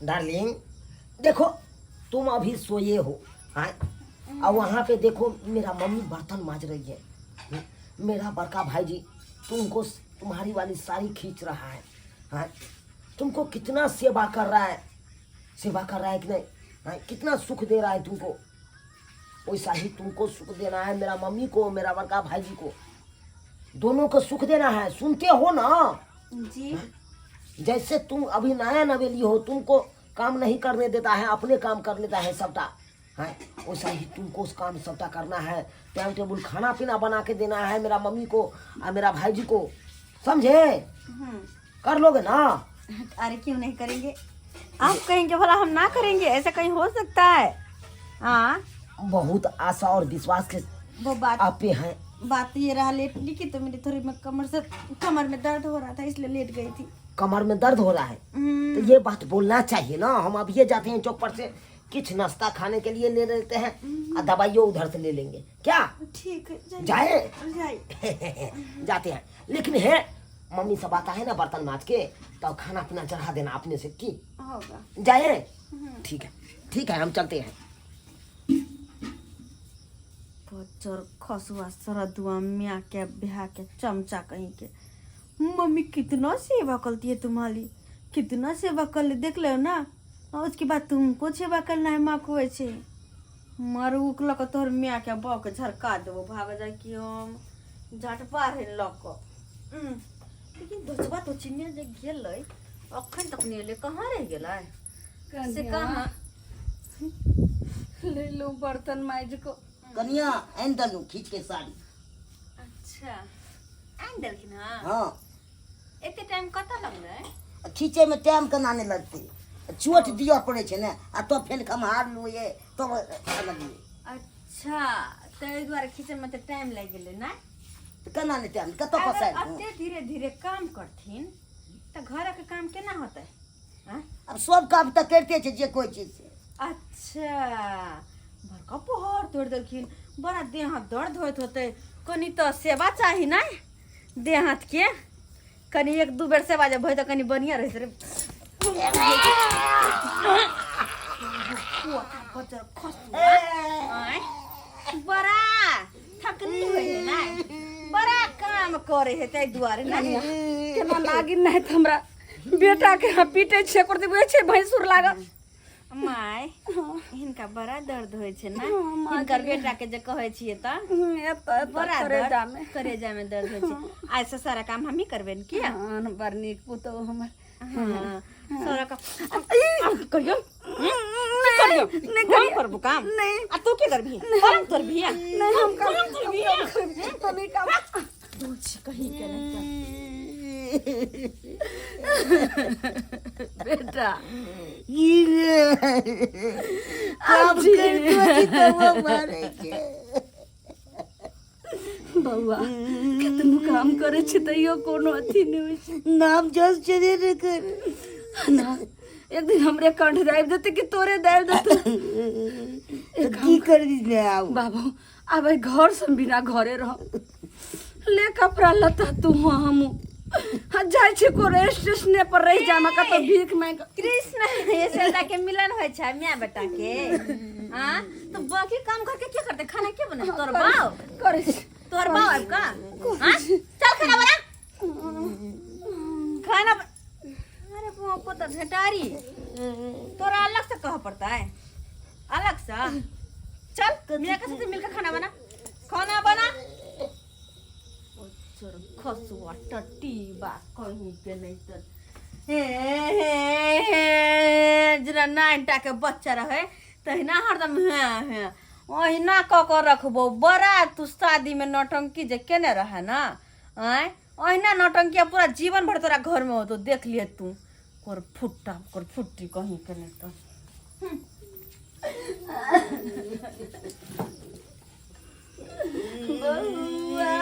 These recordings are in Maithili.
डार्लिंग देखो तुम अभी सोए हो, हाँ, और वहाँ पे देखो मेरा मम्मी बर्तन माज रही है, मेरा बड़का भाई जी तुमको तुम्हारी वाली साड़ी खींच रहा है, हाँ, तुमको कितना सेवा कर रहा है, सेवा कर रहा है कि नहीं, हाँ, कितना सुख दे रहा है तुमको, वैसा ही तुमको सुख देना है मेरा मम्मी को, मेरा बड़का भाई जी को, दोनों को सुख देना है, सुनते हो ना? जी। जैसे तुम अभी नया नवेली हो, तुमको काम नहीं करने देता है, अपने काम कर लेता है सबटा, है, वैसा ही तुमको उस काम सबटा करना है, टाइम टेबुल खाना पीना बना के देना है मेरा मम्मी को और मेरा भाई जी को, समझे? कर लोगे ना? अरे क्यों नहीं करेंगे, आप कहेंगे भला हम ना करेंगे, ऐसा कहीं हो सकता है? हाँ। बहुत आशा और विश्वास के वो बात आप पे हैं। बात ये रहा लेट ली कि तो मेरी थोड़ी मैं कमर से कमर में दर्द हो रहा था इसलिए लेट गई थी। कमर में दर्द हो रहा है? तो ये बात बोलना चाहिए ना। हम अब ये जाते हैं चौक पर से कुछ नाश्ता खाने के लिए ले लेते हैं और दवाइयों उधर से ले लेंगे, क्या? ठीक है, जाइए। जाए? जाइए। जाते हैं, लेकिन है मम्मी सब आता है ना बर्तन माज के तो खाना पीना चढ़ा देना अपने से की होगा। जाए? ठीक है, ठीक है, हम चलते हैं। बच्चर खसुआ सरदुआ मियाँ के बिहा के चमचा कहीं के। मम्मी कितना सेवा करती है तुम्हारी, कितना सेवा कर ले देख लो ना, और उसके बाद तुमको सेवा करना है माँ को। ऐसे मारू उकल के तोहर मियाँ के बौ के झरका देबो, भाग जाए कि हम झटपा है लऽ कऽ। लेकिन दोसबा तो चिन्ह जे गेलै अखन तक नहि एलै, कहाँ रहि गेलै से कहाँ? ले लो बर्तन माइज को। कनिया आनि देलहुँ खींच के साड़ी। अच्छा आनि देलखिन? हँ। हाँ। एते टाइम कतऽ लगलै? खींचे में टाइम केना नहि लगतै, चोट दिअ पड़ै छै ने, आ तब फेर खम्हार लुए तब अनलियै। अच्छा ताहि दुआरे खींचैमे तऽ टाइम लागि गेलै ने? तऽ केना नहि टाइम, कतऽ अगर पसारि दू? एते धीरे धीरे काम करथिन तऽ घरक काम केना होतै? आँय? आब सब काम तऽ करिते छै जे कोइ चीज छै। अच्छा बड़का पहाड़ तोड़ि देलखिन, बड़ा देह हाथ दर्द होइत होतै, कनि तऽ सेवा चाही ने देह हाथके, कनि एक दू बेर सेवा जे भय तऽ कनि बढ़िआँ रहैत रे। आँय, बड़ा थकनी होइ है ने, बड़ा काम करे है ताहि दुआरे ने। केना नागिन नहीं तऽ हमरा बेटा के हम पीटे छियै ओकर बुझै छै भैंसुर लागल। माय हिनका बड़ा दर्द होइ छै ने, हिनकर बेटा के जे कहै छियै तऽ एतऽ एतऽ बड़ा करेजा दर्द मे, करेजा में दर्द होइ छै। आइ से सारा काम हमही करबै ने किया? हँ, बड़ नीक पुतहु हमर। हाँ, सारा काम करियो, की करियो? हम करबो काम? नहीं। आ तू की करबही? पलंग तोड़बही? नहीं, हम काम हम नहीं काम। तू कहीं के नहीं कर। बेटा काम करितो छी तबो मारै छै। बौआ केतनो काम करै छै तैयो कोनो अथी नहि होइ छै। नाम जस छेबे नहि करे ना, एक दिन हमरे कंठ दाबि देतै कि तोरे दाबि देतै। तऽ की करबी ने आब? बाबू आब एहि घर से बिना घरे रह ले, कपड़ा लत्ता तू हम जाइ छी कोनो स्टेशने पर रहि जाम, कतौ भीख मांगि कऽ। कृष्ण यशोदा के मिलन होइ छै माय बेटा के। हाँ तो बाकी काम करके के करते, खाना के बना? तोर बाप करै छी। तोर बाप आब का? हाँ चल खाना बना, खाना अरे बाप तो झटारी तोरा अलग से कह पड़ता है, अलग से। चल मियाँ के साथ मिलकर खाना बना, खाना बना। खसुआ टट्टी बा कहीं के नहीं तर। हे हे हे, जेना नाइन टा के बच्चा रहे तहिना हरदम हे हे ओहिना कऽ कऽ रखबो। बड़ा तू शादी में नौटंकी जे केने रहे ना, आँय ओहिना नौटंकी पूरा जीवन भर तोरा घर में होतो, देख लिए तू। कोर फुट्टा कोर फुट्टी कहीं के नहीं तो। बौआ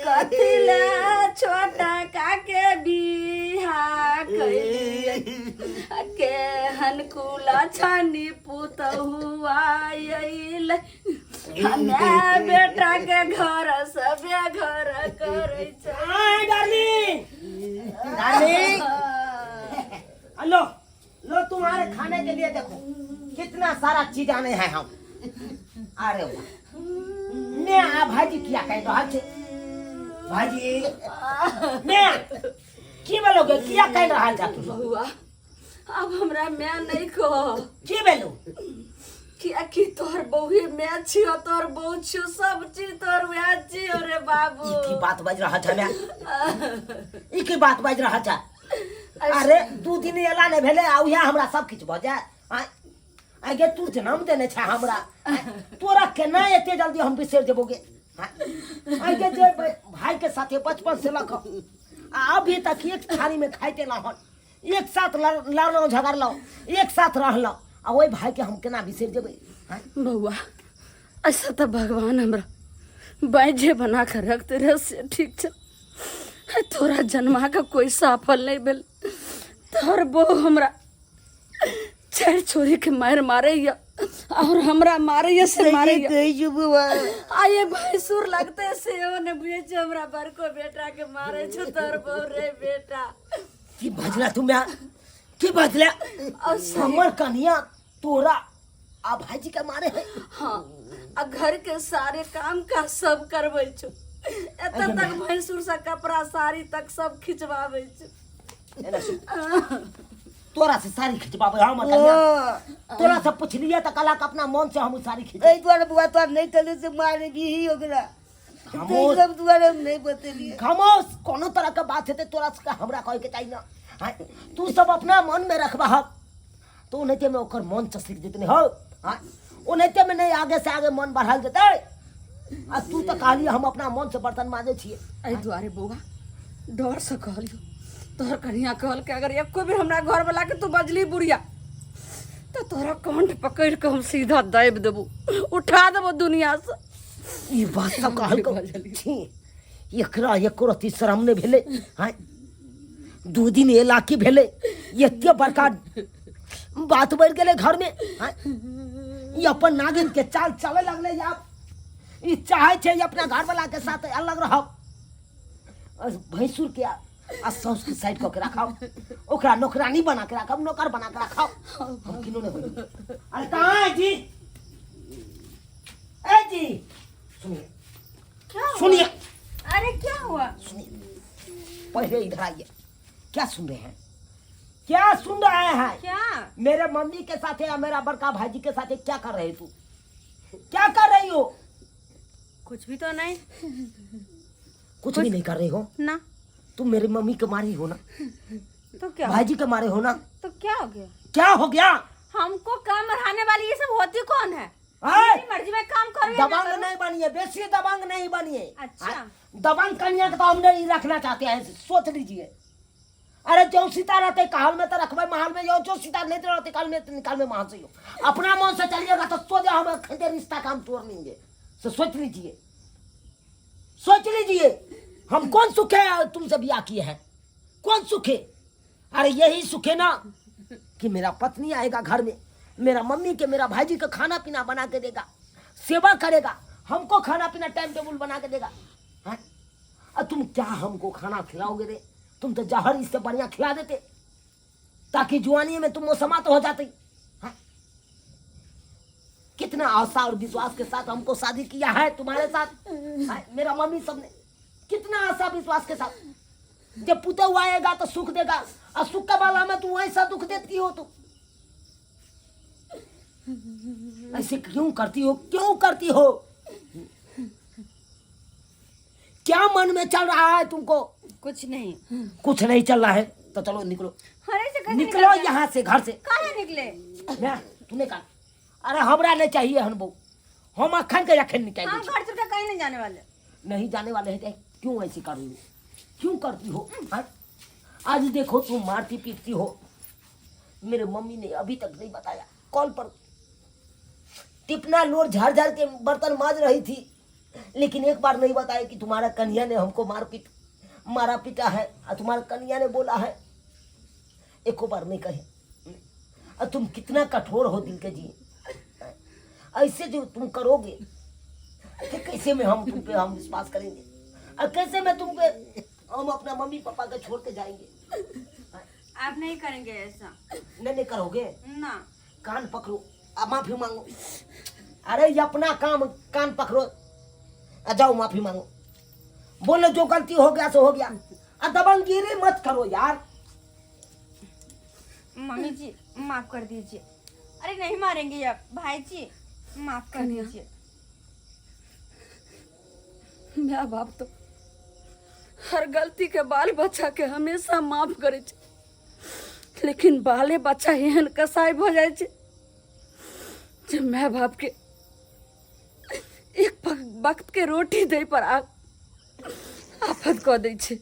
कथी ले छोटा काके बिहा कैलियै, केहन कुला छनी पुतहु आयल, हमे बेटा के घर सबे घर करै छै। हाय डार्लिंग, डार्लिंग, हेलो लो तुम्हारे खाने के लिए देखो कितना सारा चीज आने हैं हम। अरे वाह, ने आ भाईजी किया कह रहल छे भाईजी, ने की भेलो गे, किया कह रहल छा तू सब? बौआ, अब हमरा माय नहीं कह। की भेलो? कियाकि तोहर बहुए माय छियो, तोहर बहू छियो, सब चीज तोहर वएह छियो रे बाबू। ई की बात बाजि रहल छा माय, ई की बात बाजि रहल छा? अरे 2 दिन एला नहि भेलै आ उएह हमरा सब किछु भऽ जाय? आँय आँय गे, तू जन्म देने छा हमरा, आँय, तोरा केना एते जल्दी हम बिसरि जेबो गे? आँय आँय गे, जे भाई के साथे बचपन से लऽ कऽ आ अभी तक एक थाली में खाइते रहन, एक साथ लड़लहुँ झगड़लहुँ, एक साथ रहलहुँ, आ ओहि भाई के हम केना बिसरि जेबै? आँय? बौआ, ऐसा तऽ भगवान हमरा बाँझे बना कऽ रखते रहे से ठीक छै। तोरा जन्मा के कोई सफल नहीं भेल। तोहर बहू हमरा 4 छोरी के मार मारैया और हमरा मारैया से मारैया। कहै छौ बौआ। आ ये भैंसुर लगते से ओ ने बुझै छै हमरा बड़को बेटा के मारै छौ तोहर बहू रे बेटा। की बजला तू म्या, की बजला? और सही। हमर कनिया तोरा आ भाईजी के मारे है? हाँ, आ घर के सारे काम काज सब करबै छौ, एतऽ तक भैंसुर से कपड़ा साड़ी तक सब खिंचवाबै छौ। एना सुन, तोरा से साड़ी खिंचवाबै हमर कनिया? तोरा से पुछलिए तऽ कहलक अपना मन से हम साड़ी खिंच। एहि दुआरे बौआ तोरा नहि कहलियै से मारे ही ओकरा, खामोश। सब दुआरे हम नहीं बतेलिए। खामोश, कोनो तरह के बात हेतै तोरा सबके हमरा कहे के चाही ना। हाँ, तू सब अपना मन में रखबहक तो ओनाहिते में ओकर मन चसकि जेतै हो। हाँ, ओनाहिते में नहीं आगे से आगे मन बढ़ल जेतै। आ तू तऽ कहलियै हम अपना मन से बर्तन माजै छियै। एहि दुआरे बौआ डर से कहलियौ, तोहर कनिया कहलकै अगर एको बेर हमरा घरवला के तू बजली बुढ़िया तऽ तोहरा कंठ पकड़ि कऽ हम सीधा दाबि देबौ, उठा देबौ दुनिया से। ई बात सब कहलकौ? छी, एकरा एको रत्ती शरम नहि भेलै? हाँ, 2 दिन एला की भेलै, एते बड़का बात बढ़ि गेलै घरमे। हाँ, ई अपन नागिन के चाल चले लगलै। आब ई चाहै छै अपना घरवला के साथ अलग रहब, भैंसुर के आ साउस के साइड कऽ के राखब, ओकरा नौकरानी बना के राखब, नौकर बना के राखब। हम किनो नहि होई। अरे कहाँ है जी? ए जी सुनिए। क्या हुआ? सुनिए। अरे क्या हुआ? सुनिए, पहले इधर आइए। क्या सुन रहे हैं, क्या सुन रहे हैं? क्या? मेरे मम्मी के साथ या मेरा बड़का भाईजी के साथ क्या कर रहे तू? क्या कर रही हो? कुछ भी तो नहीं। कुछ भी नहीं कर रही हो? ना। तुम मेरी मम्मी के मारी हो ना? तो क्या? भाईजी के मारे हो ना? तो क्या हो गया? क्या हो गया? हमको काम बढ़ाने वाली ये सब होती कौन है? आए? मेरी मर्जी में काम करो या ना दबंग करो? नहीं बनिए, बेसी दबंग नहीं बनिए। अच्छा। हाँ, दबंग कन्या के तो हम नहीं रखना चाहते हैं, सोच लीजिए। अरे जो सीता रहते काल में तो रखबे महल में, जो सीता नहीं रहते काल में तो निकाल में महल से। अपना मन से चलिएगा तो सोच हम खंडे रिश्ता काम तोड़ लेंगे। तो सोच लीजिए, सोच लीजिए हम कौन सुख है तुमसे ब्याह किए हैं, कौन सुख है? अरे यही सुख है ना कि मेरा पत्नी आएगा घर में, मेरा मम्मी के मेरा भाईजी का खाना पीना बना के देगा, सेवा करेगा, हमको खाना पीना टाइम टेबुल बना के देगा। हाँ? और तुम क्या हमको खाना खिलाओगे रे? तुम तो जहर इससे बढ़िया खिला देते ताकि जुआनी में तुम मौसमा तो हो जाती। हाँ? कितना आशा और विश्वास के साथ हमको शादी किया है तुम्हारे साथ। हाँ? मेरा मम्मी सबने कितना आशा विश्वास के साथ, जब पुतहु हुआ आएगा तो सुख देगा, और सुख का बाला में तू ऐसा दुख देती हो। तू ऐसे क्यों करती हो, क्यों करती हो? क्या मन में चल रहा है तुमको? कुछ नहीं। कुछ नहीं चल रहा है तो चलो निकलो। अरे ऐसे कैसे निकलो निकल गया? यहाँ से, घर से। कहाँ निकले? ना, तूने कहा अरे हमरा नहीं चाहिए हन बहू, हम अखन के अखन निकाल हम दै छी। घर छोड़ के कहीं नहीं जाने वाले। नहीं जाने वाले हैं, क्यों ऐसी कर रही हो, क्यों करती हो? हाँ? आज देखो तुम मारती पीटती हो, मेरे मम्मी ने अभी तक नहीं बताया। कॉल पर टिपना लोर झाड़ झाड़ के बर्तन माज रही थी, लेकिन एक बार नहीं बताया कि तुम्हारा कन्हैया ने हमको मारा पीटा है और तुम्हारा कन्हैया ने बोला है, एको बार नहीं कहे। और तुम कितना कठोर हो दिल के जी, ऐसे जो तुम करोगे तो कैसे में हम तुम पे हम विश्वास करेंगे, और कैसे में तुम पे हम अपना मम्मी पापा के छोड़ के जाएंगे? आप नहीं करेंगे ऐसा। नहीं नहीं करोगे ना। कान पकड़ो, अब माफी मांगो। अरे ये अपना काम, कान पकड़ो, आ जाओ माफी मांगो, बोलो जो गलती हो गया सो हो गया। आ दबंगगिरी मत करो यार। मम्मी जी माफ कर दीजिए। अरे नहीं मारेंगे अब भाई जी, माफ कर कन्या। दीजिए। My बाप तो हर गलती के बाल बच्चा के हमेशा माफ करे छै, लेकिन बाले बच्चा एहन कसाई भऽ जाइ छै जे my बाप के एक वक्त के रोटी दै पर आफत कऽ दै छै।